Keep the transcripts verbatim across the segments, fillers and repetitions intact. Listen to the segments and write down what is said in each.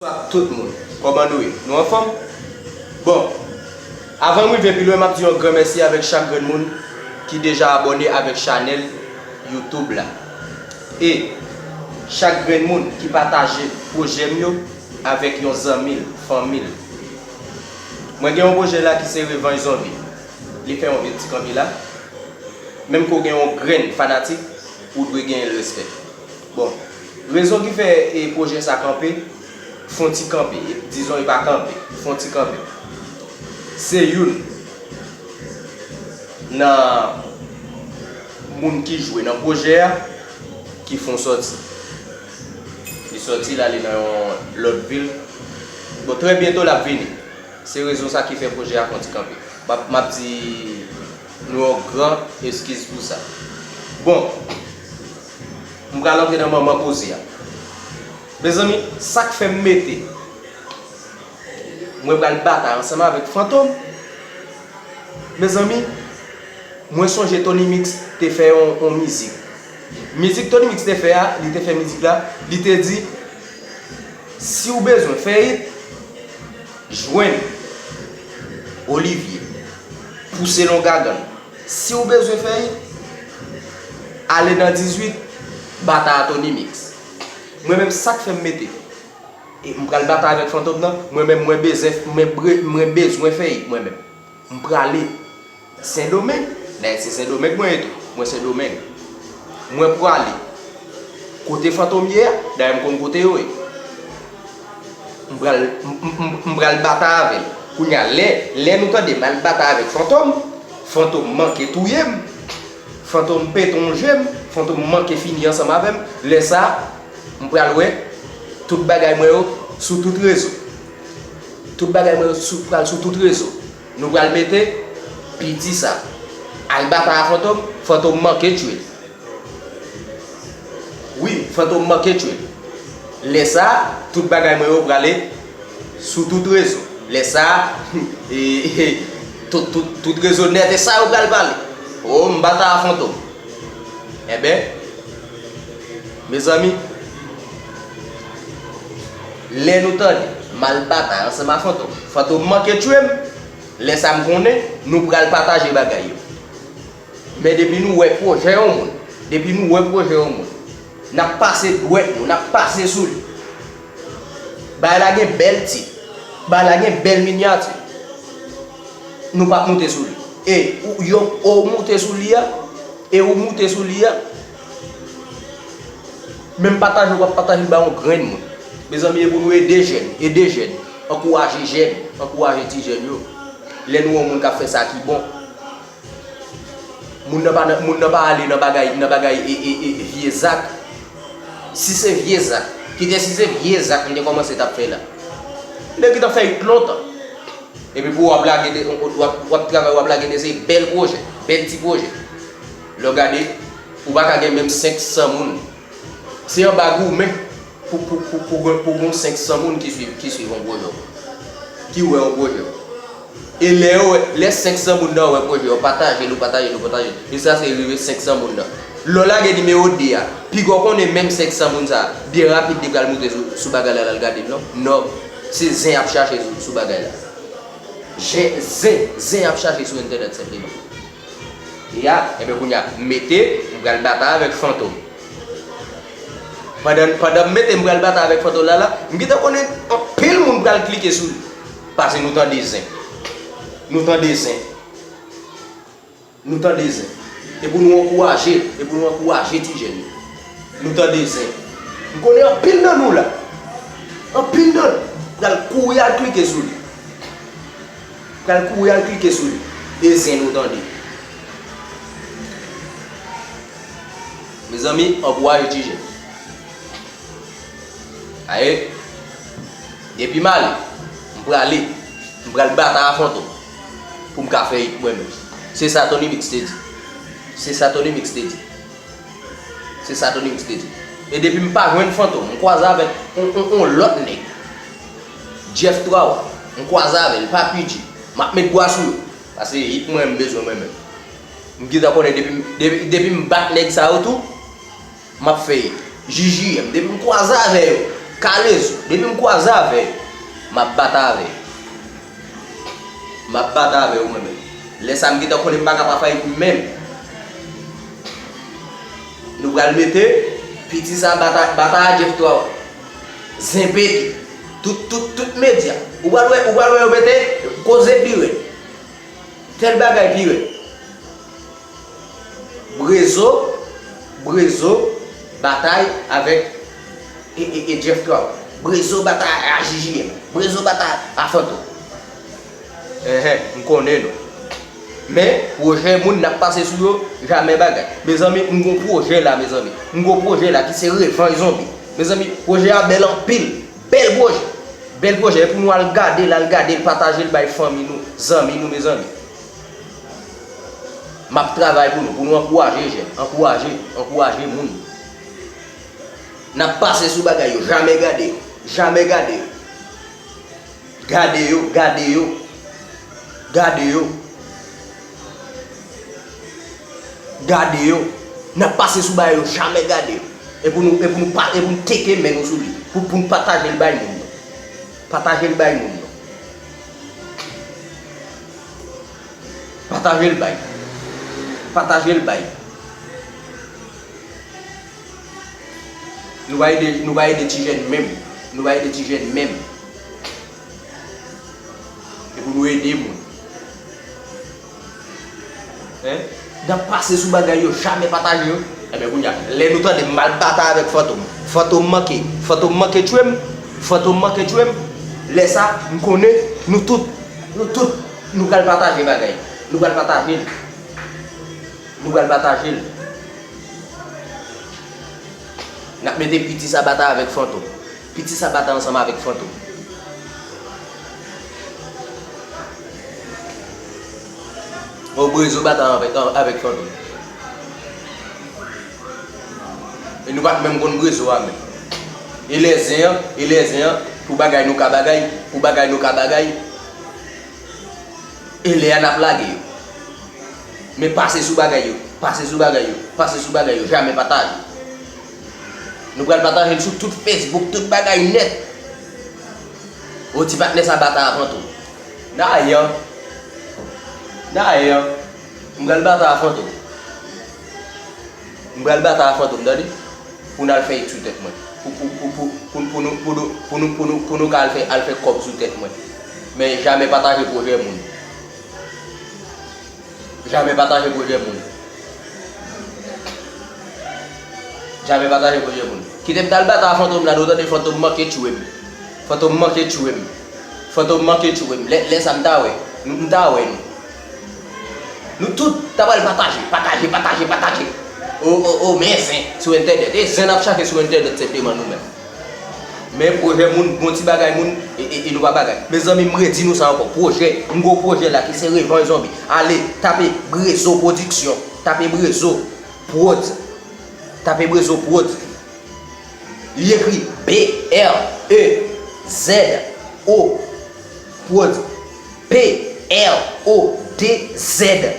Bonswa tout moun. Kòman nou ye? Nou anfòm? Bon, avan m rive pi lwen, m ap di yon gran mèsi avèk chak grenn moun ki deja abòne avèk chanèl YouTube la. E chak grenn moun ki pataje pwojè m yo avèk yon zanmi l, fanmi l. Mwen gen yon pwojè la ki se Revanj Zonbi. Li fè yon vil ti kanpe la. Menm ke w gen yon grenn fanatik, ou dwe genyen l respè. Bon, rezon ki fè e pwojè sa kanpe, fon ti kanpe, dizon e pa kanpe, fon ti kanpe. Se youn nan moun ki jwe nan pwojè a ki fon sòti. Li sòti, l ale nan yon lòt vil. Bon, trè byento l ap vini. Se rezon sa ki fè pwojè a fon ti kanpe. M ap, m ap di nou yon gran eskiz pou sa. Bon, m pral antre nan manman koze a. Mezanmi, sa k fè m mete mwen pral batay ansanm avèk Fantom. Mezanmi, mwen sonje Tony Mix te fè yon, yon mizik. Mizik Tony Mix te fè a, li te fè mizik la, li te di, si w bezwen fè it, jwenn Olivier, pouse longagann. Si w bezwen fè it, ale nan dizuit, batay a Tony Mix. Mwen menm, sa k fè m mete e m pral batay avèk Fantom nan, mwen menm, mwen bezwen, mwen bre-, mwen bezwen fè it mwen menm. M prale Sendomeng. Dayè, se Sendomeng mwen ye tou. Mwen Sendomeng. Mwen prale kote Fantom ye a. Dayè, m konn kote yo ye. M pral, m, m, m, m pral batay avè l. Kounye a, lè, lè nou tande m al batay avèk Fantom, Fantom manke touye m. Fantom pete yon je m. Fantom manke fini ansanm avè m. Lè sa a, m pral wè tout bagay mwen yo sou tout rezo. Tout bagay mwen yo sou, pral sou tout rezo. Nou pral mete piti sa al batay a Fantom, Fantom manke tchwe l. Wi, Fantom manke tchwe l. Lè sa a, tout bagay mwen yo prale sou tout rezo. Lè sa a, e, e, tout, tout, tout rezo nèt, e sa yo pral pale. O, m batay a Fantom. Enben, mezanmi, lè nou tande m al batay ansanm a Fantom, Fantom manke tchwe m, lè sa a m konnen nou pral pataje bagay yo. Men depi nou wè pwojè yon moun, depi nou wè pwojè yon moun, n ap pase dwèt nou, n ap pase sou li. Bagay la gen bèl tit, bagay la gen bèl minyati. Nou p ap moute sou li. E ou, yo, ou moute sou li a, e ou moute sou li a, menm pataje w p ap pataje l ba yon grenn moun. Mezanmi, e pou nou ede jèn, ede jèn, ankouraje jèn, ankouraje ti jèn yo. Lè nou wè yon moun k ap fè sa ki bon, moun nan pa nan, moun nan pa ale nan bagay, nan bagay e, e, e, vye zak. Si se vye zak, kite si se vye zak m te kòmanse t ap fè la, m te gentan fè it lontan. Epi pou w ap lage de, w ap, w ap travay, w ap lage de se bèl pwojè, bèl ti pwojè. Lè w gade, ou pa ka gen menm senk san moun. Se anba goumen pou, pou, pou, pou, pou gen senk san moun ki swiv, ki swiv yon pwojè w, ki wè yon pwojè w. E lè yo wè, lè senk san moun nan wè pwojè w, pataje l, ou pataje l, ou pataje l. E sa se rive senk san moun nan. Lè w lage nimewo de a, piga w konnen menm senk san moun sa a, byen rapid li pral moute sou, sou bagay la, l al gade l non. Non. Se zen y ap chache sou, sou bagay la. Zen, zen, zen y ap chache sou entènèt senpleman. Ya, enben kounye a, m mete, m pral batay avèk Fantom. Pandan, pandan m mete m pral batay avèk Fantom la la, m gentan konnen anpil moun pral klike sou li. Paske nou tande zen. Nou tande zen. Nou tande zen. E pou nou ankouraje, e pou nou ankouraje ti jèn yo. Nou tande zen. M konnen anpil nan nou la. Anpil nan nou pral kouri al klike sou li. Pral kouri al klike sou li. E zen nou tande. Mezanmi, ankouraje ti jèn. Aye, depi m ale, m prale, m pral batay a Fantom pou m ka fè it mwen menm. Se sa Tony Mix te di. Se sa Tony Mix te di. Se sa Tony Mix te di. E depi m pa jwenn Fantom, m kwaze avèk on, on, on lòt nèg. Jeff Trawa, m kwaze avè l, Papi G. M ap met bwa sou yo. Paske it mwen m bezwen mwen menm. M gentan konnen depi, depi, depi m bat nèg sa yo tou, m ap fè it. J J M, depi m kwaze avè yo, Kalezo, depi m kwaze avè yo, m ap batay avè yo. M ap batay avè yo mwen menm. Lè sa a m gentan konnen m pa ka pa fè pou m menm. Nou pral mete piti sa batay, batay a Jeff Twa. Zen pete. Tout, tout, tout medya. Ou pral wè, ou pral wè yo mete koze pi rèd. Tèl bagay pi rèd. Brezo, Brezo batay avèk e, e, e Jeff Twa. Brezo batay a J J M. Brezo batay a Fantom. Enhen, m konnen nou. Men, pwojè moun n ap pase sou yo, jamè bagay. Mezanmi, m gon pwojè la, mezanmi. M gon pwojè la ki se Revanj Zonbi. Mezanmi, pwojè a bèl anpil. Bèl pwojè. Bèl pwojè. E pou nou al gade l, al gade l, pataje l bay fanmi nou, zanmi nou, mezanmi. M ap travay pou nou, pou nou ankouraje jèn, ankouraje, ankouraje moun. N ap pase sou bagay yo, jamè gade yo, jamè gade yo. Gade yo, gade yo, gade yo, gade yo. N ap pase sou bagay yo, jamè gade yo. E pou nou, e pou nou, pa, e pou nou teke men nou sou li, pou, pou nou pataje l bay moun yo. Pataje l bay moun yo. Pataje l bay. Pataje l bay. Nou va ede, nou va ede ti jèn menm. Nou va ede ti jèn menm. E pou nou ede moun. Hein? N ap pase sou bagay yo, jamè pataje yo. Enben, kounye a, lè nou tande m al batay avèk Fantom, Fantom manke, Fantom manke tchwe m, Fantom manke tchwe m, lè sa, m konnen nou tout, nou tout, nou pral pataje bagay. Nou pral pataje l. Nou pral pataje l. N ap mete piti sa batay avèk Fantom. Piti sa batay ansanm avèk Fantom. O Brezo batay avèk, avèk Fantom. E nou pa t menm konn Brezo a menm. E lè zen an, e lè zen an, pou bagay nou ka bagay, pou bagay nou ka bagay. E lè a n ap lage yo. Men pase sou bagay yo, pase sou bagay yo, pase sou bagay yo, jamè pataje. Nou pral pataje l sou tout Facebook, tout bagay nèt. O ti patnè sa batay a Fantom. Dayè, dayè, m pral batay a Fantom. M pral batay a Fantom, tande. Pou n al fè it sou tèt mwen. Pou, pou, pou, pou, pou, pou nou, pou nou, pou nou, pou nou, pou nou ka al fè, al fè kòb sou tèt mwen. Men jamè pataje pwojè moun. Jamè pataje pwojè moun. Jamè pataje pwojè moun. Kite m t al batay a Fantom la, nou tande Fantom manke tchwe m. Fantom manke tchwe m. Fantom manke tchwe m. Lè, lè sa m ta wè. Nou, m ta wè nou. Nou tout ta pral pataje, pataje, pataje, pataje. O, o, o, men zen sou entènèt. E zen n ap chache sou entènèt senpleman nou menm. Men pwojè moun, bon ti bagay moun, e, e, e nou pa bagay. Mezanmi, m redi nou sa ankò. Pwojè, m gon pwojè la ki se Revanj Zonbi. Ale, tape Brezo Pwodiksyon. Tape Brezo Prod. Tape Brezo Prod. Li ekri B R E Z O Prod. P R O D Z.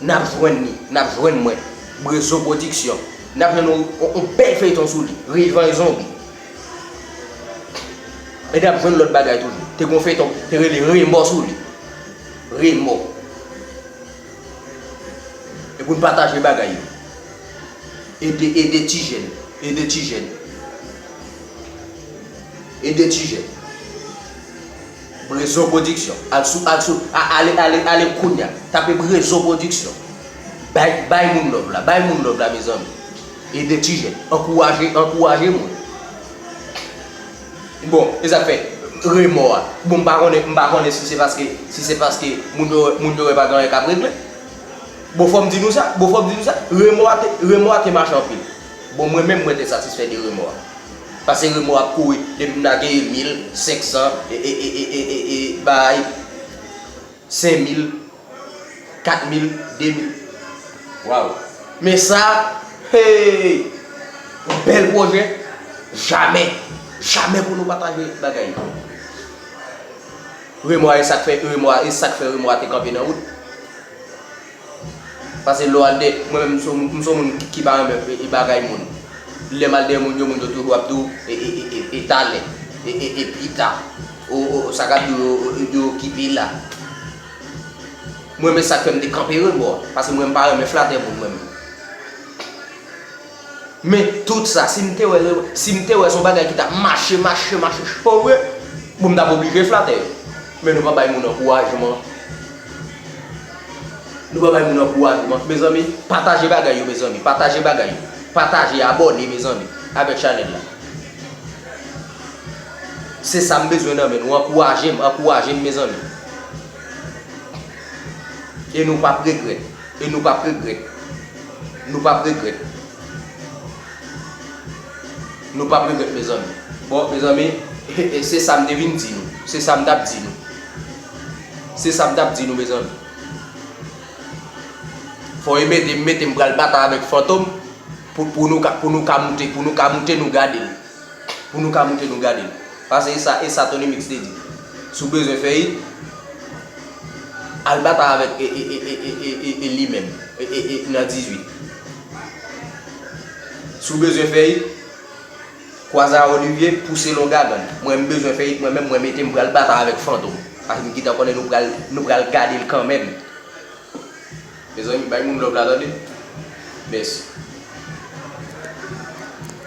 N ap jwenn li, n ap jwenn mwen. Brezo Pwodiksyon. N ap jwenn yon, yon, yon bèl feyton sou li. Revanj Zonbi. E n ap jwenn lòt bagay toujou. Te gon feyton, te rele Remò sou li. Remò. E pou n pataje bagay yo. Ede, ede ti jèn. Ede ti jèn. Ede ti jèn. Brezo Pwodiksyon. Al sou, al sou, a, ale, ale, ale kounya. Tape Brezo Pwodiksyon. Bay, bay moun love la. Bay moun love la, mezanmi. Ede ti jèn. Ankouraje, ankouraje moun. Bon, e sa k fè Remò a. Bon, m pa konnen, m pa konnen si se paske, si se paske moun yo, moun yo wè pa gen anyen k ap regle. Bon, fò m di nou sa, bon, fò m di nou sa, Remò a te, Remò a te mache anpil. Bon, mwen menm, mwen te satisfè de Remò a. Paske Remò ap kouri, depi m lage mil senk san, e, e, bay, senk mil, kat mil, de mil. Waw. Men sa, hey! Bèl pwojè. Jamè, jamè pou nou pataje bagay yo. Remò a, e sa k fè, Remò a, e sa k fè Remò a te kanpe nan wout. Paske lè w al de, mwen menm, m se yon, m se yon moun ki, ki pa renmen, e, e bagay moun. Lè m al dèyè moun yo, moun yo toujou ap di w, e, e, e, e, e talè, e, e, e pita, o, o, sa k ap di w, yo, yo, yo okipe la. Mwen menm, sa k fè m te kanpe remò, paske mwen, m pa renmen flatè moun, mwen menm. Men tout sa, si m te wè, si m te wè se yon bagay ki t ap mache, mache, mache cho vre, bon, m t ap oblije flatè yo. Men nou pa bay moun ankourajman. Nou pa bay moun ankourajman. Mezanmi, pataje bagay yo, mezanmi. Pataje bagay yo. Pataje, abòne, mezanmi, avèk chanèl la. Se sa m bezwen nan men nou. Ankouraje m, ankouraje m, mezanmi. E nou p ap regrèt. E nou p ap regrèt. Nou p ap regrèt. Nou p ap regrèt, mezanmi. Bon, mezanmi, e, e, se sa m te vin di nou. Se sa m t ap di nou. Se sa m t ap di nou, mezanmi. Fò e mete, mete m pral batay avèk Fantom pou, pou nou ka, pou nou ka moute, pou nou ka moute, nou gade l. Pou nou ka moute, nou gade l. Paske e sa, e sa Tony Mix te di. Si w bezwen fè it, al batay avèk e, e, e, e, e, e li menm. E, e, e, nan dizuit. Si w bezwen fè it, kwaze a Olivier, pouse longagann. Mwen, m bezwen fè it, mwen menm, mwen mete m pral batay avèk Fantom. Paske m gentan konnen nou pral, nou pral gade l kanmenm. Mezanmi, bay moun love la, tande. Mèsi.